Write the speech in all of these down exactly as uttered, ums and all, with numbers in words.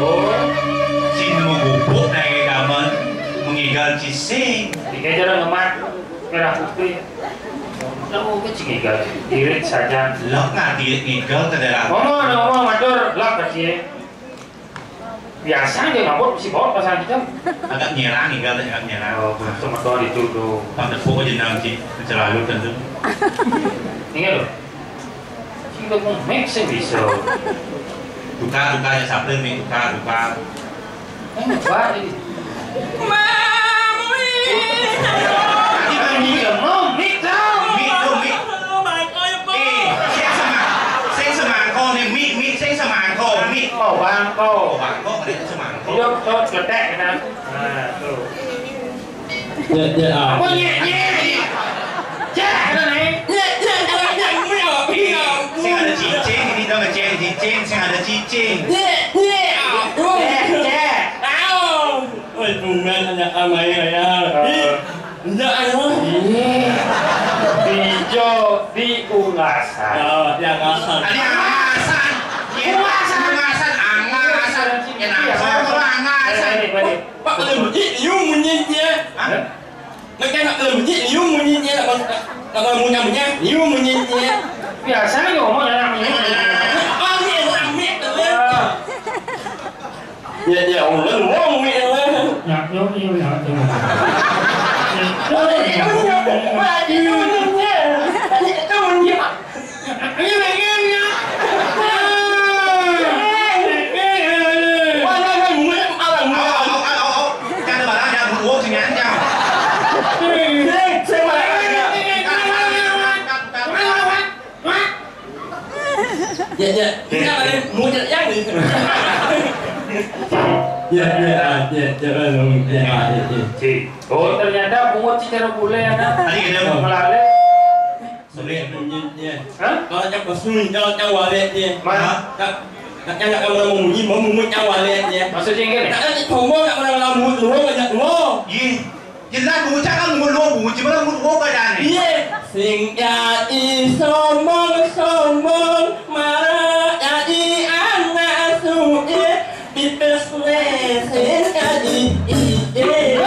Oh, sing nemu gubuk naik kamar, mengigal cising. Dikira ngemat merah putih. Kamu ke cikigal, irit saja. Lok nggak irit ngigal ke daerah. Ngomong, ngomong, matur, lok ke cie. Biasa aja ngabut si bawah pasang kita. Agak nyerang ngigal, agak nyerang. Oh, betul, betul itu tuh. Tang tepuk aja nang ci, selalu tentu. Iya loh. Sing udah mau mix sih bisa. Tukar, tukar ya, sampai mix, tukar, tukar. Kan lupa ini. Ini kan dia mau mix dong. Mix tuh, mix. Eh, sing sama, sing semangko nih, mix, mix, sing semangko, mix. Oh, bangko. Oh, bangko, kan itu semangko. Iya, tuh, gede kan. Nah, tuh. Ya, ya, ah. Apa nyek, nyek? Cek, ada nih. Nyek, nyek, nyek, nyek, nyek, nyek. Sing ada cicing, ini dong ngecek cicing, sing ada cicing. Nyek, nyek, aduh. Cek, cek. Au. Woi, bungan anak amai ya. Eh. Ih, enggak, ayo. Ih. Hijau di Ungasan. Oh, di Ungasan. Ada Ungasan. Iya, Ungasan. Ungasan, Angasan. Enak, iya, Angasan. Pak, kalau bunyi, you munyinya. Hah? Mereka nak kalau bunyi, you munyinya, nak, nak kalau punya, punya, you munyinya. Biasa aja ngomong, enak, enak. Oh, iya, enak, enak. Ya, ya, orang ngomong, enak. Ya, yo, yo, ya, yo. Oh, iya, iya, iya. Pak, itu munyinya. Itu munyinya. Ya, ya. Kita ada muncul yang ni. Ya, ya, ah, ya, ya, ah, ya, ah, ya, ya. Cik. Oh, ternyata pungut secara bule ada. Tadi kita mau melalui. Sulit bunyinya. Hah? Kalau cak pesun, kalau cak walet dia. Mana? Cak, cak nak kalau mau bunyi, mau bunyi cak walet dia. Maksudnya gini? Tak ada cak sombong nak kalau mau bunyi, banyak dua. Iya. Jelas bunyi cak kan bunyi dua, bunyi cuma bunyi dua badan ni. Iya. Sing jadi sombong-sombong, malah jadi anak sulit. Pipis ne sing jadi ide.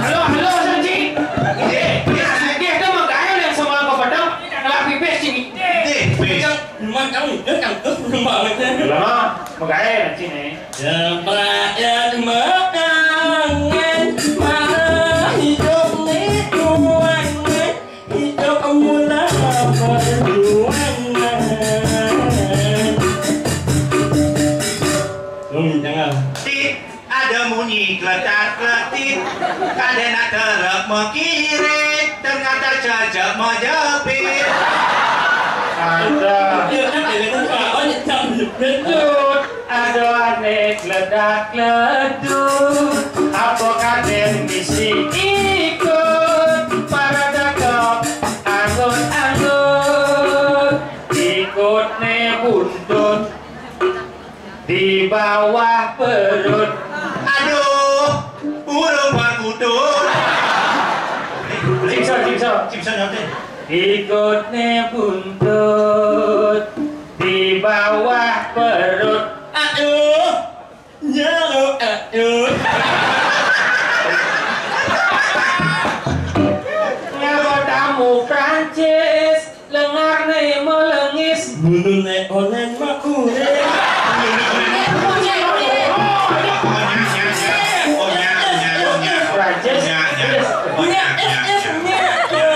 Halo, halo, Sanji. Ide, ide, ide, ide, ide, makanya yang sama kau pedang, ngelak pipis sini. Ide, pipis. Memang kamu, dia kan terus berubah macam. Lama, makanya nanti ni. Yang rakyat makangan, malah hidup ni kuangan. Hidup mula perjuangan. Dong, jangan. Tit, ada munyi kletak kletik. Kada nak terep mekirit. Ternyata cecep mejepit. Ada. Ya, kan, ada kan, oh, ya, jam jepit. Cut. Aduh, aneh, kledak kleduk. Apa kaden bisi ikut? Para cakep, anggut-anggut. Ikut ne buntut di bawah perut. Aduh, burung perkutut. Jigsaw, jigsaw. Jigsaw nyawa. Ikut ne buntut di bawah perut. Aduh, nyeluk, aduh. Ngapa tamu Prancis, lengar ne melengis. Bulu ne onen makure. Prancis.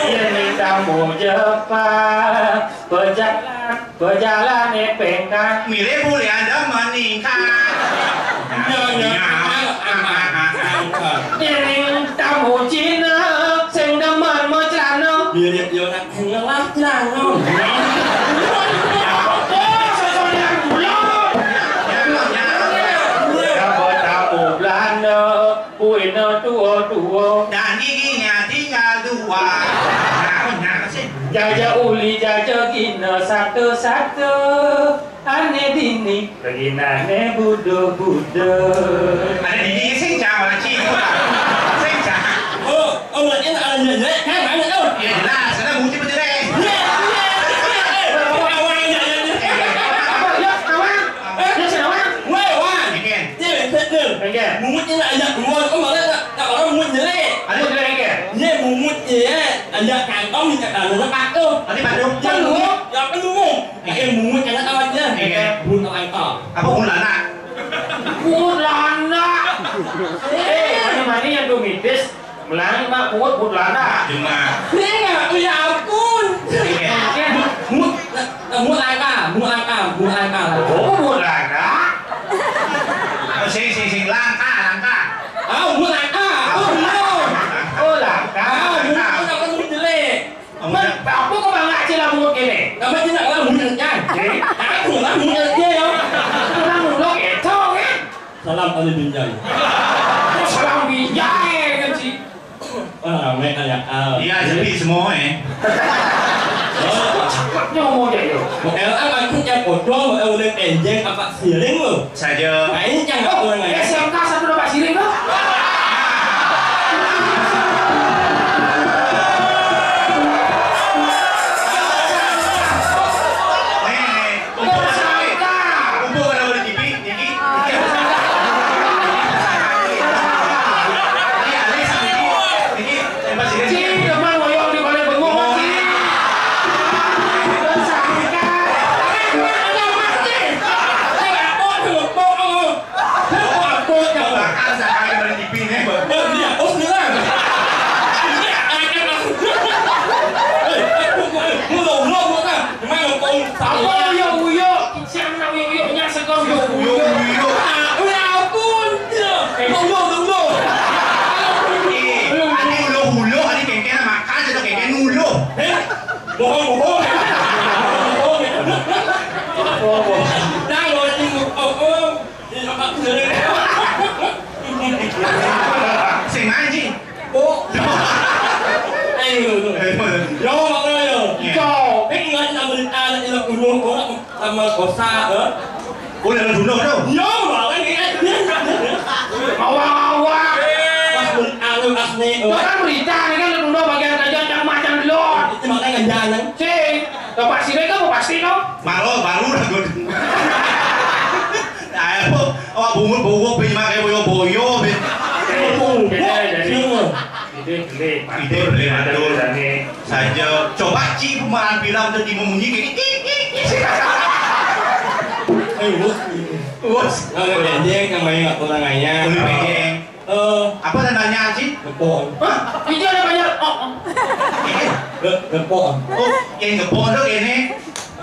Ini tamu Jepang. Pejalan, pejalan epengkang. Mirip boleh anda meningkat. Ini tamu Cina, sing demen mau celana. Yo, yo, yo, nak ngelah jangan. Apa sosokan kula? Apa tamu Belanda, kuina tua-tua. Dan giginya tinggal dua. Nah, nah, sih. Jaja uli, jaja gina, satu-satu. Ane dini, lagi nane budo-budo. Ane dini sing jang, mana cik? Sing jang. Oh, oh, berarti ada jelek kan? Mana tu? Ya jelas, ada muji berjelek. Ya, ya, ya, ya. Apa, ya, kawan? Ya, sini, kawan. Weh, wan. Bikin. Dia betul. Bikin. Mumut ni nak ajak keluar, kau malah nak, nak orang mumut jelek. Ada jelek, bikin. Dia mumut je, ajak kantong, minta kantong, nak pakai. Ada pakai. Dia mumut, dia apa mumut? Kayak mungut kena awaknya. Iya. Bungut langka. Apa bungut lanak? Bungut lanak. Eh, mana-mana yang tu mitis, melani mak bungut, bungut lanak. Cuma. Dia enggak, ya ampun. Iya. Bungut, bungut langka, bungut langka, bungut langka. Oh, bungut lanak. Oh, sing, sing, sing, langka, langka. Ah, bungut langka. Oh, belum. Oh, langka. Ah, bungut langka. Bungut langka, bungut jelek. Apa kau bangga cila bungut kene? Kamu tidak lah bungut kan? Eh? Aku lah bungut dia ya. Orang mulut itu kan? Salam kali binjai. Salam binjai kan sih? Ah, ramai kayak ah. Iya, sepi semua eh. Cepatnya ngomong dia yo. Bukan aku yang bodoh, bukan udah kenjeng apa siring lo. Saja. Nah, ini yang aku nanya. S M K satu dapat siring tu. Nih, nih. Kumpul pada, kumpul pada di T V, Niki. Niki, Alex, Niki, Niki, tembak siring. Cik, teman ngoyong di balik bengong, Cik. Tersangka. Ada mati. Ada apa tu? Bohong. Apa yang bakal saya pakai dari T V ni? Oh, dia, oh, dia. Dia, dia, dia. Eh, eh, eh, eh, mulut, mulut, mulut. Memang kau salah. Apa uyuk-uyuk? Siang nak uyuk-uyuk, nyak segar uyuk-uyuk. Uyuk-uyuk. Ah, ya ampun. Ya. Mulut, mulut. Eh, ada ulu-ulu, ada kengkeng makan, ada kengkeng ulu. Eh, bohong, bohong. Bohong. Bohong. Dah, lo ni bohong. Sing main, Ji. Oh. Ayo. Ayo. Yo, Mak Roy, yo. Iya. Yo, ping ngan nak beli anak ila kuno, orang sama kosa, eh? Oh, dalam bunuh tu. Yo, Mak Roy, ni kan. Awang-awang. Pas beli anak, pas ni, eh. Kan berita ni kan, bunuh bagian kerja yang macam dulu. Itu makanya jangan. Cik, dapat sini kan, pasti kau. Malu, baru dah good. Ayo, awak bungut-bungut, pergi makai boyo-boyo, be. Bungut. Ide jelek, ide jelek, betul. Saja. Coba cik pemeran film tu timun munyi kayak tik, tik, tik. Eh, bos. Bos. Kalau pendek yang main nggak pernah ngayal. Boleh pendek. Eh, apa namanya, Haji? Gepok. Hah? Itu ada banyak. Oh, oh. Ge-, gepok. Oh, yang gepok tu ini.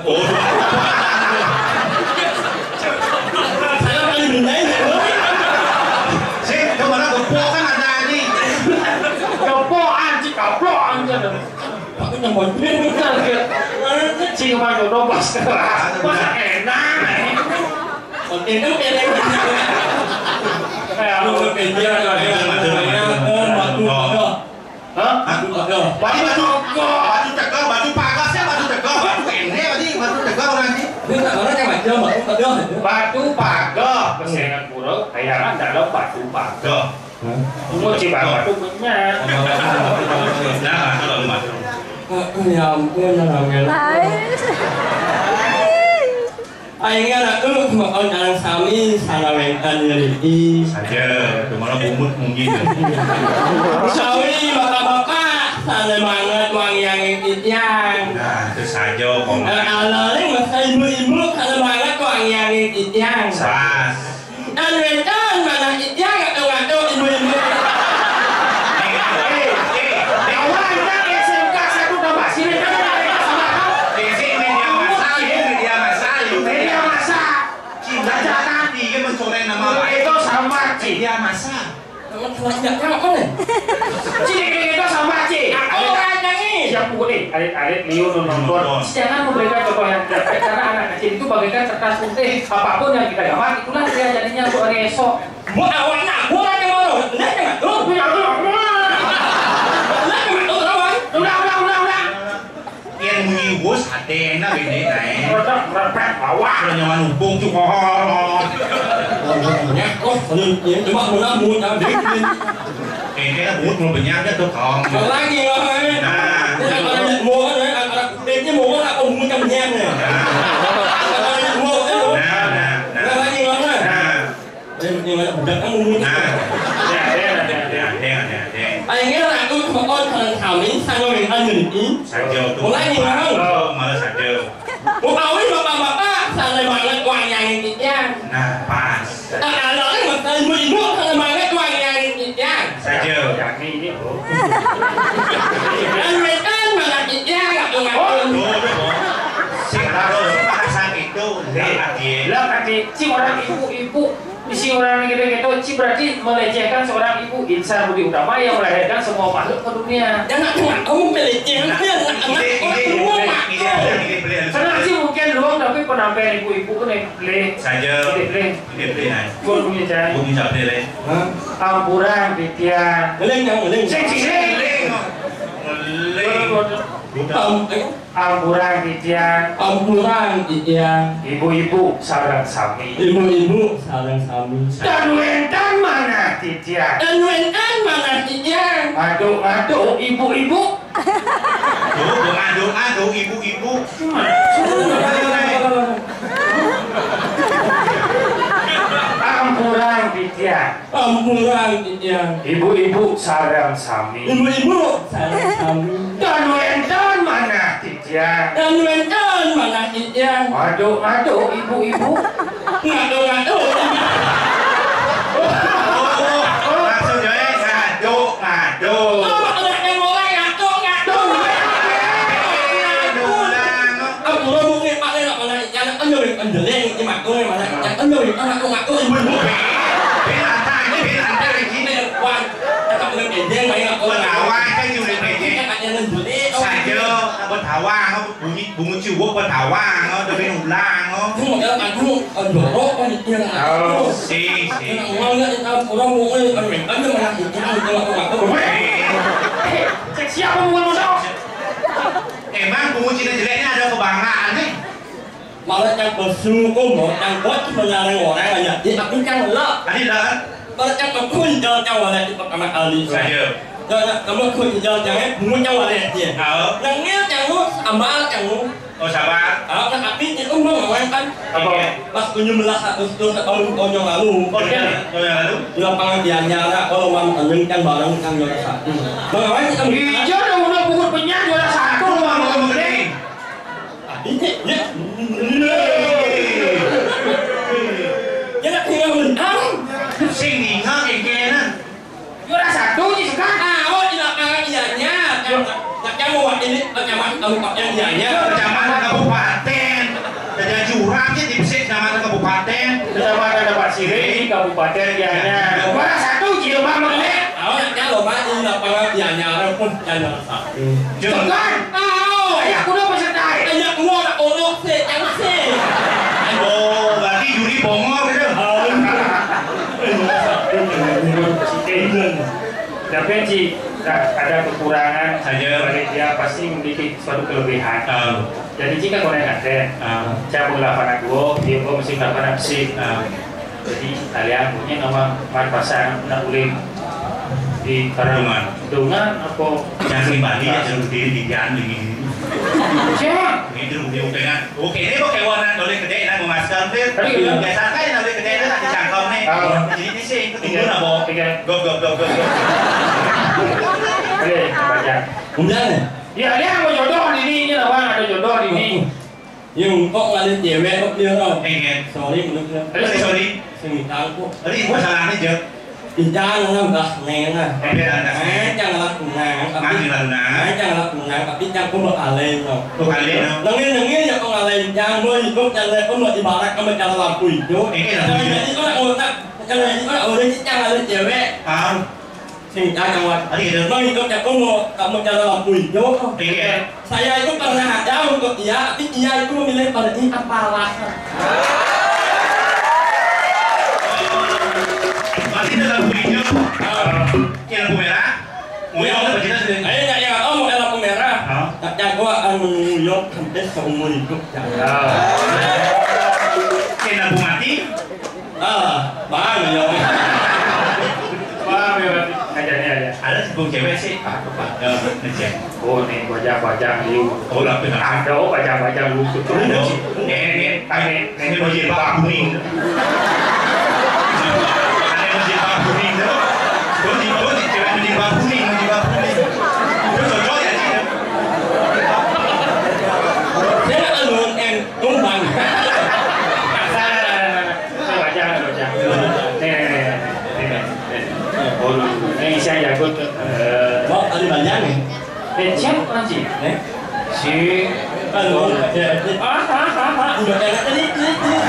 Oh. Saya paling benar. Saya tu mana gepok kan ada ni. Gepok, anjing, gaplok, anjing. Aku yang bonceng. Cing mah jodoh pas keras. Masa enak, eh. Oke, itu kayak gitu. Kayak lu berpikir, kayak gitu, kayak, eh, batu pagar. Hah? Batu pagar. Batu, batu, batu tegal, batu pagar, saya batu tegal, batu ini, tadi batu tegal orang ni. Ini tak orang yang macam batu pagar. Batu pagar, kesengan pura, kayangan dalam batu pagar. Hah? Mau cibang batu punya. Nah, kalau rumah. Eh, ya ampun, ya ampun. Hai. Aing anak lu bakal nyalang sami sana wénten nyeliki. Saja, cuma bungut mungkin. Sami bapak-bapak sana banget wangi-wangi titiang. Nah, itu saja kok. Eh, alaling masa ibu-ibu sana banget wangi-wangi titiang. Pas. Dan wénten mana titiang atau ibu-ibu. Awal kan S M K satu tambah sini kan ada yang sama. Di sini media massa, ini media massa, ini media massa. Cinta jangan dia mencoreng nama baik. Itu sama, Ci. Media massa. Teman-teman tidak tahu kan? Ci, itu sama, Ci. Aku orang yang ini. Siap pukul Alit-alit liu nu nonton. Nonton. Jangan memberikan contoh yang jelek, karena anak kecil itu bagaikan kertas putih. Apapun yang kita gambar, itulah dia jadinya untuk hari esok. Mau awak nak buat ke mana? Nak ke mana? Ulang, ulang, ulang. Nak ke mana? Ulang, ulang. Ulang, ulang, ulang, ulang. Yang bunyi bos, hati enak gini, naik. Udah, udah, udah, bawah. Kalau nyaman hubung juga. Ngomongnya, oh, kalau ini cuma menang, mau nyampe. Eh, kena buat mau benyang dah tu, kawan. Lagi lah, eh. Nah. Dia kalau nak mau, eh, kalau dia mau, nak mau macam benyang, eh. Kalau nak mau, eh. Nah, nah, nah. Lagi lah, eh. Nah. Dia punya banyak budak kan ngomong. Nah. Ya, ya, ya, ya. Akhirnya aku mohon kalau kami sama dengan ini. Saja tu. Mulai ni, Bang. Oh, malah saja. Utawi bapak-bapak, santai banget wayang titiang. Nah, pas. Anak-anak kan mesti ibu-ibu, santai banget wayang titiang. Saja. Kami ini, Bu. Dan mereka malah titiang, aku ngaku. Oh, tuh, tuh. Sing harus pasang itu, lihat dia. Lah, tadi, si orang ibu-ibu. Bisi orang gitu-gitu, ci berarti melecehkan seorang ibu. Insan budi utama yang melahirkan semua makhluk ke dunia. Ya, nak, nak, kamu melecehkan, ya, nak, nak, ide, ide, ide, ide, ide, ide. Senang sih mungkin doang, tapi penampilan ibu-ibu kan yang beli. Saja. Beli, beli. Beli, beli, nah. Gua punya cara. Gua punya cara, beli, beli. Hah? Ampura, Ditya. Ngeling, ngeling. Sing, sing, sing. Ngeling. Ngeling. Budak. Am-, eh? Ampura titiang. Ampura titiang. Ibu-ibu sareng sami. Ibu-ibu sareng sami. Dan wénten manah titiang. Dan wénten manah titiang. Aduh, aduh, ibu-ibu. Tuh, aduh, aduh, ibu-ibu. Ampura titiang. Ampura titiang. Ibu-ibu sareng sami. Ibu-ibu sareng sami. Dan wénten manah titiang. Dan wénten manah titiang. Waduh, waduh, ibu-ibu. Ngaduh, ngaduh. Oh, maksudnya ngaduh, ngaduh. Oh, anaknya mulai ngaduh, ngaduh. Ngaduh, ngaduh. Aku mau ngomong nih, Pak, nih, Pak, nih. Yang kan lebih pendeling, ini makanya mana? Yang kan lebih ngaku-ngaku ibu-ibu. Bela tanya, bela tanya gini. Wan, tetap lebih pendek, main aku. Wan, awal kan juga pendek. Yang ada yang pendek. Saja, apa tawang, apa bunyi, bunyi ciwok, apa tawang, apa demi ulang, apa. Aku mau jalan aku, jorok, apa mikir. Oh, si, si. Yang awalnya kita orang mau, eh, kan main, kan dia malah mikir, aku, aku, aku. Weh, cek siapa mau ngomong? Emang bunyi cina jeleknya ada kebanggaan nih? Malah yang bersyukur, yang buat sebenarnya orang banyak. Di aku kan lah. Tadi dah. Malah yang berkunjung yang wala di pertama kali. Saja. Dan kamu kunjung jangan bunyi yang wala dia. Tahu. Nangil kamu, amal kamu. Oh, sabar. Ah, kan tapi itu mau ngawan kan. Apa? Pas tujuh belas Agustus tahun, tahun yang lalu. Oh, iya. Tahun yang lalu. Di lapangan Gianyar, kalau mau tunjukkan barang kan juara satu. Mengawan kita. Iya, udah, udah, buku penyanyi juara satu, Bang. Tapi, ya. Ya, tinggal menang. Sing ningal, kengkenan. Juara satu, Ji, sekarang. Ah, oh, di lapangan Gianyar. Yang, yang, yang mau ini, kecamatan, kabupaten Gianyar. Kecamatan, kabupaten. Jadi jurang, Ji, di pesik kecamatan, kabupaten. Kecamatan Dapak Sirih, Kabupaten Gianyar. Juara satu, Ji, Bang, menang. Ah, oh, yang kalau mati di lapangan Gianyar, pun Gianyar. Tekan. Au. Ayah kuda peserta. Ayah kuda nak olok sih, jangan sih. Oh, berarti juri bongor gitu. Au. Tapi, Ji, nah, ada kekurangan. Saja. Balik dia pasti memiliki suatu kelebihan. Au. Jadi, jika kau naik kantin, au, cabut lapangan dua, dia kau mesti lapangan besi. Au. Jadi, kalian punya nama man pasang nak ulin di Karang. Dungan. Dungan apa? Jangan di Bali ya, jangan di, di Jan, di, di. Siapa? Ini dia, oke, kan? Oke, ini pakai warna boleh gede, nak memasker, Fir. Tapi iya. Biasa kan, boleh gede, nak dicangkau nih. Oh. Jadi, ini sih, itu tiga. Tiga. Gop, gop, gop, gop, gop. Oke, baca. Udah nih. Ya, dia mau jodoh di ini, ini lah, Bang, ada jodoh di ini. Oh. Yung kok ngalih cewek kok dia tau. Pengen. Sorry, menurut dia. Sorry, sorry. Sing tangkuk. Tadi masalahnya, Jok. Intan nang das neng lah. Eh, das neng. Neng cang lah tunang, tapi nang cang lah tunang, tapi cang pun beralih, no. Beralih, no. Nengil, nengil ya kok ngalih cang, boy, kok cang lah, kok mau ibarat, kok mau cang lampu hijau. Eh, eh, lampu hijau. Kalau jadi kok nak ngotak, kalau jadi kok nak orang cang ngalih cewek. Paham. Sing, ah, kawan. Tadi gitu. Bang, itu kamu, kamu cara lampu hijau. Iya. Saya itu pernah ada untuk dia, tapi dia itu memilih pada ini apa alasan? Berarti itu lampu hijau. Ah. Ini lampu merah. Nguyong apa kita sih? Ayo, nggak, ya, oh, mau lampu merah. Hah? Tak jago akan nguyong sampai seumur hidup, ya. Ah. Ini lampu mati. Ah, paham ya. Paham ya, Pak. Aja, aja, aja. Ada sih, Bung, cewek sih. Ah, apa? Ya, ngecek. Oh, nih, bajang-bajang liu. Oh, lah, benar. Ada, oh, bajang-bajang liu. Ada. Nih, nih, nih. Ini baju jilbab kuning. Ada yang baju jilbab kuning tuh. Tuh, di, tuh, di, cewek baju jilbab kuning, baju jilbab kuning. Itu cocok ya, sih. Saya alun, em, tumbang. Nah, nah, nah, nah, nah. Nah, baca, nah, baca. Nih, nih, nih, nih. Nih, nih. Oh, ini saya jago tuh. Eh. Mau ada banyak nih. Eh, siapa orang sih? Eh? Si. Halo. Ya, ya. Ah, ah, ah, ah. Udah kayak tadi, tadi, tadi.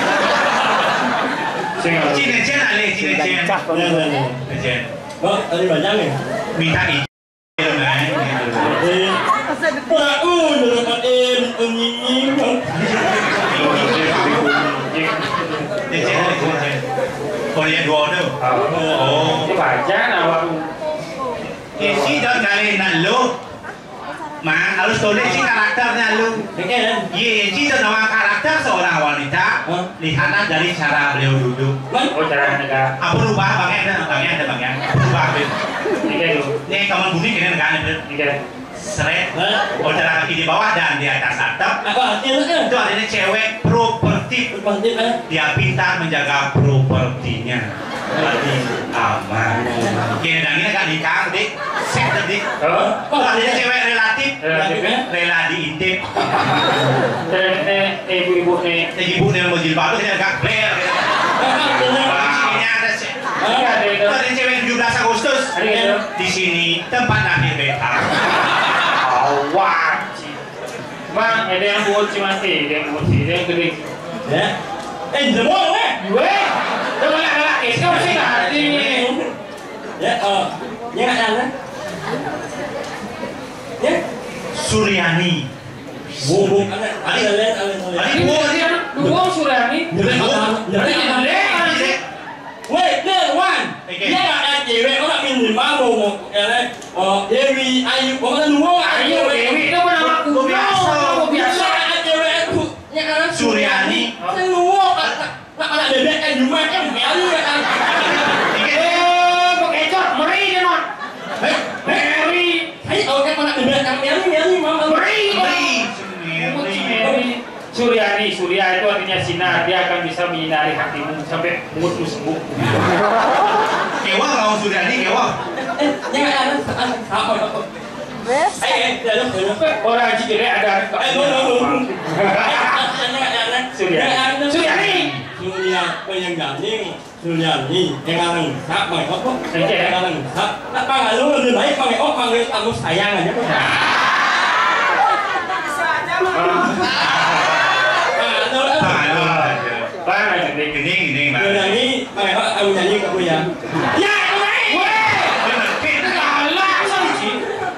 Sing. Cina Chen, ale Cina Chen. Ya, ya, ya. Chen. Mau ada banyak nih. Minta izin, nah, gitu. Eh. Wah, uh, udah dapat, eh, ini, ini. Cina Chen, ale Cina Chen. Korea dua tuh. Oh. Ini baca, nah, waktu. Isi dong kali nak lu. Mang, harus tulis si karakternya lu. Oke, kan? Iya, itu nama karakter seorang wanita. Hah? Lihatlah dari cara beliau duduk. Kan? Oh, cara negara. Apa rubah bang ya? Bang ya, ada bang ya. Rubah, Beb. Oke, lu. Nih, kawan bumi kena negara, Beb. Oke. Seret. Hah? Oh, cara kaki di bawah dan di atas atap. Apa artinya, kan? Itu artinya cewek properti. Properti, kan? Dia pintar menjaga propertinya. Berarti aman. Oke, dan ini kan nikah, Dik. Set, Dik. Hah? Itu artinya cewek relatif. Relatif, ya? Rela diintip. Eh, eh, eh, ibu-ibu nih. Eh, ibu nih mau jilbab, ini agak flare. Wah, ini ada sih. Ada, ada. Itu artinya cewek tujuh belas Agustus. Ada, ada. Di sini tempat lahir beta. Awak. Bang, ada yang buat si mati, ada yang buat si, ada yang gede. Ya. Eh, jemur, eh. Weh, udah galak-galak, eh, kau sih nggak hati. Ya, oh, ya, nggak ada. Ya. Suryani. Bubuk, ada, ada, ada, ada, ada. Ada, ini buat dia, dua Suryani. Jelek, jelek, jelek. Wait, no, one. Oke. Dia nggak ada cewek, orang minimal mau, mau, ya, oh, Dewi, Ayu, orang luar. Ayu, Dewi, itu pun nama kuno, biasa. Nama biasa. Dia nggak ada cewek, aku. Ya, kan? Suryani. Saya luar, Pak. Nggak pernah bebek kan, cuma kan, Mary, ya, kan? Oke. Eh, Bang Ecor, Mary dia, non. Hei, Mary. Saya tahu kan pernah bebek kan, Mary, Mary, Mama. Mary. Mary. Mary. Suryani, Surya itu artinya sinar, dia akan bisa menyinari hatimu sampai moodmu sembuh. Kewa mau Suryani, kewa. Eh, jangan, jangan, apa, apa. Eh, eh, dalam, dalam. Orang Haji Gede ada. Eh, no, no, no. Jangan, jangan. Suryani. Jangan. Suryani. Surya, apa yang gandeng? Suryani, yang ngarang, siapa, apa? Oke. Yang ngarang, siapa? Nah, Pak Anu lebih baik pakai, oh, panggil kamu sayang aja, Pak. Pak Anu, Pak Anu. Pak, gini, gini, gini, Pak. Suryani, pakai, oh, kamu nyanyi ke aku ya. Ya, itu baik. Weh, bener, kita galak, sih.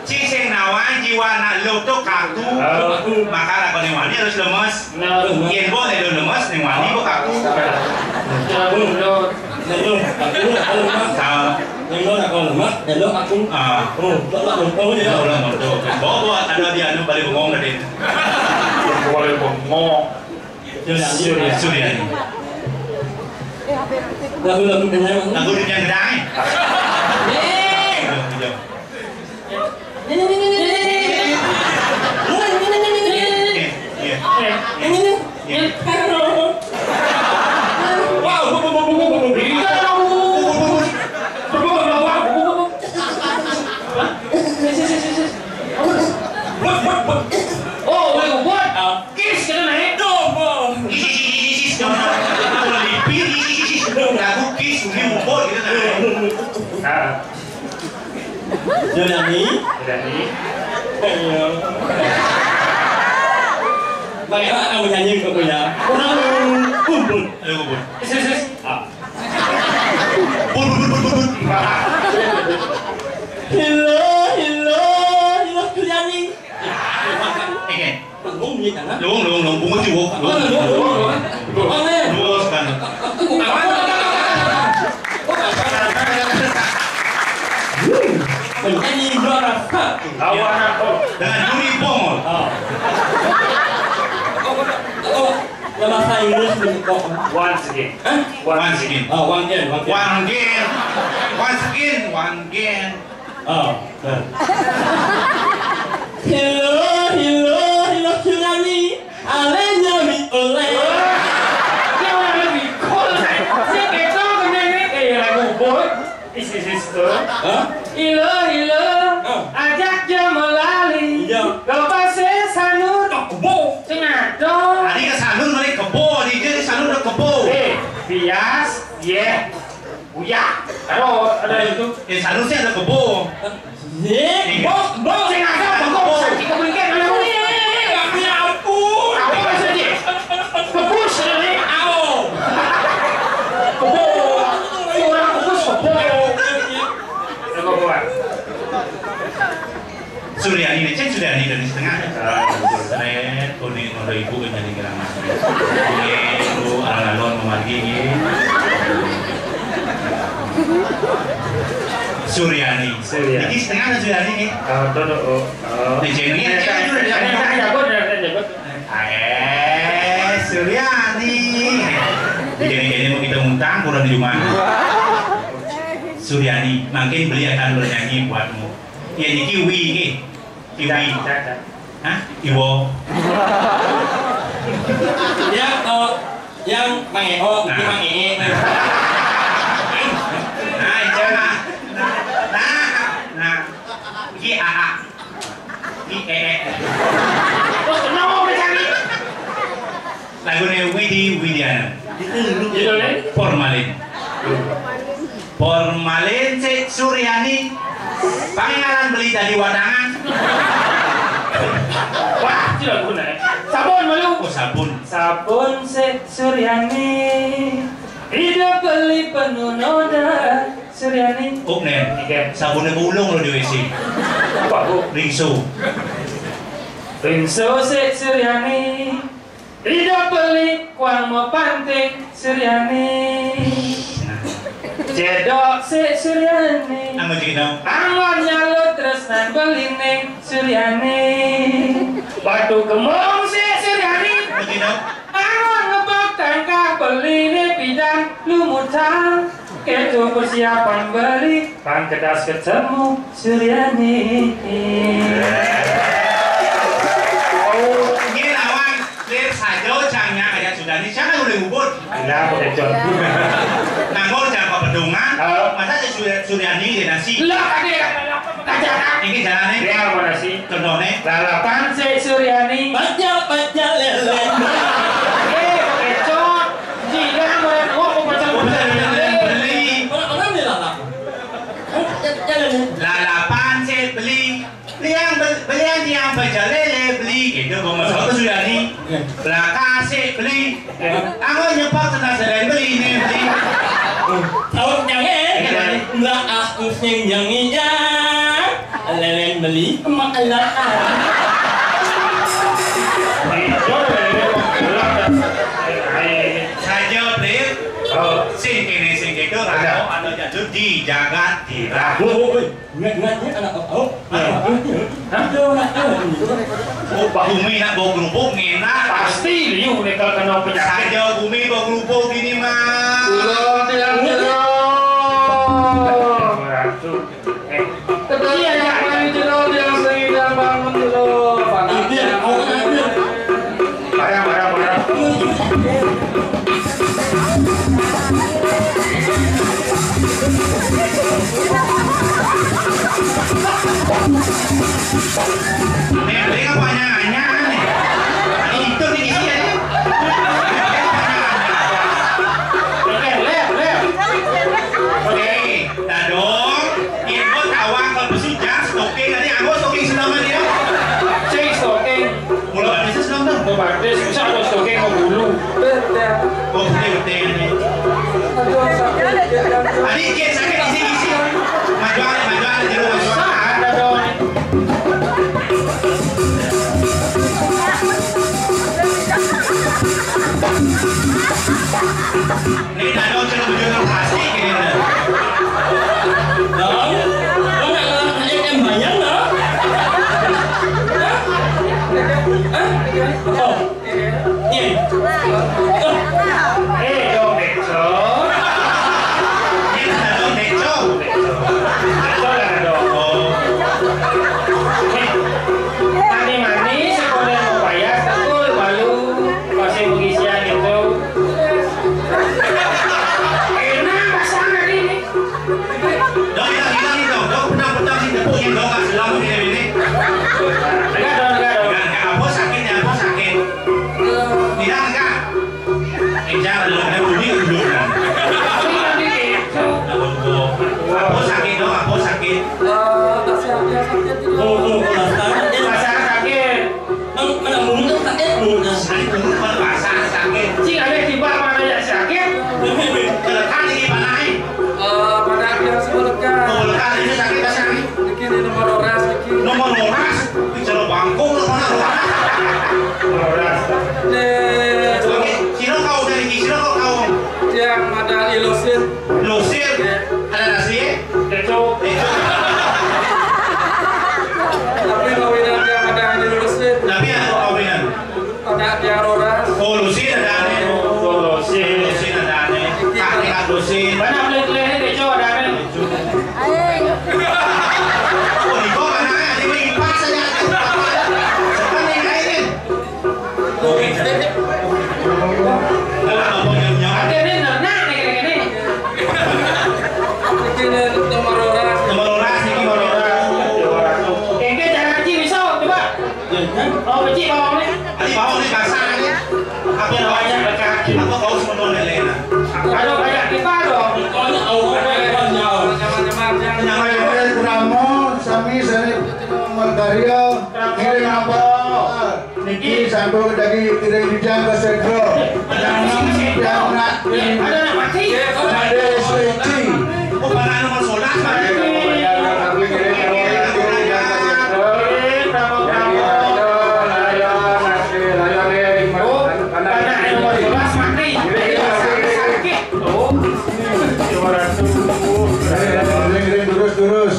Ci sing nawang jiwa nak lu tu katu. Oh. Maka lakon yang wani harus lemes. Nah, lemes. Yen boleh lu lemes, yang wani kok katu. Nah, lu, nah, lu, aku nak lemes. Tahu. Yang lu nak lemes, dan lu aku. Ah. Oh, tak, tak, tak, oh, ya. Ya, ulang waktu. Bawa, bawa, ada di anu, balik bengong tadi. Balik bengong. Suryani. Suryani. Lagu-lagu kenyang. Lagu kenyang gedang. Eh. Iya, iya. Oh, boleh buat. Kis, kena naik. Tuh, Bang. Kis, kis, kis, kis, kis, kis. Kalau lipir, kis, kis, kis, kis. Lagu kis, ini ngumpul gitu, nah. Nah. Sudah nih? Sudah nih. Ayo. Bagaimana kamu nyanyi, kamu ya? Kurang kumpul. Ayo, kumpul. Sis, sis. Ah. Bun, bun, bun, bun, bun, bun. Lung, lung, lung, bungut juga. Lung, lung, lung, lung. Lung, eh. Lung, sekarang. Penyanyi juara satu. Lawan aku. Dengan Yuri Pongol. Oh. Oh, ya bahasa Inggris begitu. Once again. Hah? Once again. Oh, one again, one again. One again. Once again, one again. Oh, nah. Hello, hello, hello, Surani. Ale nyami oleh. Dia orang lebih cool, eh. Saya ketok kena ni. Eh, lagu boy. Isi sister. Hah? Ilo, ilo. Hah? Ajak dia melali. Iya. Lepas saya sanur. Tak kebo. Sengaja. Hari ke sanur, balik kebo. Hari ke sanur, dah kebo. Eh, bias. Yeah. Uyak. Aduh, ada itu. Eh, sanur sih ada kebo. Eh, bos, bos. Saya rasa bos. Kita berikan dulu. Ya ampun. Apa maksudnya? Kebus ini. Au. Kebo. Orang kebus, kebo. Coba buat. Suryani, nih, cek Suryani dari setengah. Ah, betul. Saya, oh, ini, oh, ibu kan jadi gerang. Ini, ibu, alon-alon memargi, ini. Suryani. Suryani. Ini setengah ada Suryani, nih. Ah, betul, oh. Oh. Di channelnya, ini, cek ini, dulu, ini, ya. Ini, ini, jago, ini, ini, jago. Eh, Suryani. Di channel ini mau kita ngutang, kurang di rumah. Suryani, mungkin beliau akan bernyanyi buatmu. Ya, ini kiwi, ini. Kiwi. Tidak, tidak. Hah? Iwo. Ya, eh, yang Mang Eo, nah. Itu Mang Ee. Nah. Nah, itu mah. Nah, nah. Iki A A. Iki E E. Terus kenapa mencari? Lagune Widi Widiana. Judulnya? Formalin. Formalin, Sik Suryani. Pangaran beli dari wadangan. Wah, tidak guna, ya. Sabun, malu. Oh, sabun. Sabun, Sik Suryani. Hidup beli penuh noda, Suryani. Oh, nen. Iya. Sabunnya bulung lo di W C. Apa, Bu? Rinso. Rinso, Sik Suryani. Ida beli kuang mau panting Suryani. Cedok, Sik Suryani. Anu cedok. Angon nyalut terus nang beli ning Suryani. Batu kemong, Sik Suryani. Anu cedok. Angon ngebok tangkah beli nih pidan lumutan. Ketu persiapan beli, pang kedas ketemu Suryani. Oh, ini lawan, lir saja cangnya kayak Suryani, jangan udah ubud. Iya, pakai jam. Nangol jangan pepetungan, oh. Masa si Surya-, Suryani di nasi. Lah, ada. Ini jalannya. Iya, mana sih? Contohnya. Lalapan, Sik Suryani. Baca, baca, lele. Eh, kecot. Jika mereka mau baca, baca, lele. Beli. Orang, orang ni lalap. Jalan ni. Lalapan, Sik, beli. Beli yang be-, beli yang tiang baca lele, beli. Gitu, gua masuk ke Suryani. Iya. Belakang, Sik, beli. Aku nyepak tentang selain beli ini, beli. Tahu nyang, eh? Iya, beli. Lah, aku sing nyang iya. Lelen beli, mak elah. Saja, Prit. Oh. Sing kene, sing kedo, rano, anu jadul di jagat tirah. Woi, woi, woi. Ingat, ingat, ingat, anak kau. Hah? Aduh, aduh. Oh, Pak Gumi nak bawa kerupuk, ngenak. Pasti liu nih kalau kena penyakit. Saja Gumi bawa kerupuk gini, mah. Ulang, ulang, ulang. Tapi ya, yang paling jelas yang sedang bangun dulu. Hadir, orang hadir. Barang, barang, barang. Nih, beli apa, nyanyi, nyanyi? Itu nih, isinya nih. Oke, lep, lep. Oke. Dadong, ibu tawang kalau besi jas, stocking, tadi aku stocking senama dia. Cek stocking. Mula batis senam tuh. Mau batis, bisa ada stocking mau bulu. Oh, betul, betul ini. Tadi dia sakit isi, isi. Majuan, majuan, jeruk majuan. Ada dong. Ini dado cara bujur plastik ini. Dong, lo nggak ngerti yang banyak, dong? Hah? Hah? Oh. Iya. Eh, dong, Beco. Ini dong, Beco. Beco lah, dong. Oh. Nih, mani-mani, sekolah mau payah, tekul, balu, masih pengisian gitu. Enak, pasangan ini. Dong, hilang, hilang nih, dong. Dong, pedang, pedang sih, tepuk yang dong, kasih lama kita ini. Enggak, dong, enggak, dong. Enggak, enggak, apa sakit ya, apa sakit? Hilang, enggak? Kejar, dong, ada bunyi, dong. Apa sakit, dong, apa sakit? Eh, tak sehat, ya, sakit juga. Oh, oh, oh, sakit. Perasaan sakit. Mang, mana mungut sakit, mungut. Sakit, mungut, mana perasaan sakit? Cing, ada tiba, mana ya sakit? Kalau kan ini, mana, eh? Eh, pada akhir sebelah kan. Oh, kalau kan ini sakit, apa sakit? Niki di nomor roras, niki. Nomor roras? Bicara bangkong lah, mana roras? Roras. Nih. Oke, sino kau dari sino kau kau? Yang ada ilusin. Lusin. Iya. Ada nasi? Keco. Keco. Tapi kawinan yang ada di lusin. Tapi ada kawinan. Ada di roras. Oh, lusin ada nih. Oh, lusin. Lusin ada nih. Kaki kat lusin. Mana boleh kelihatan keco ada nih? Oh, di gua mana? Di gua impas aja. Sekarang yang lain. Oke. Ada nih, nah, nah, nih, nih, nih. Ini nomor roras. Nomor roras, ini nomor roras. Oke, oke, jangan kecil, bisa, coba. Oh, kecil, bawang nih. Tadi bawang nih, basah nih. Apa namanya? Apa kau semua nonton Lena? Aduh, kayak kita dong. Pokoknya, oh, kayak kita jauh. Nyaman, nyaman, nyaman. Nyaman, nyaman. Ramo, sami, sami. Margaria, ngiring apa? Niki sampun dadi ngiring dijang ke Sedro. Jangan, jangan. Ada anak mati. Ada suci. Oh, mana nomor solas, mana? Oh, ada nomor solas mati. Sakit. Oh. Terus, terus.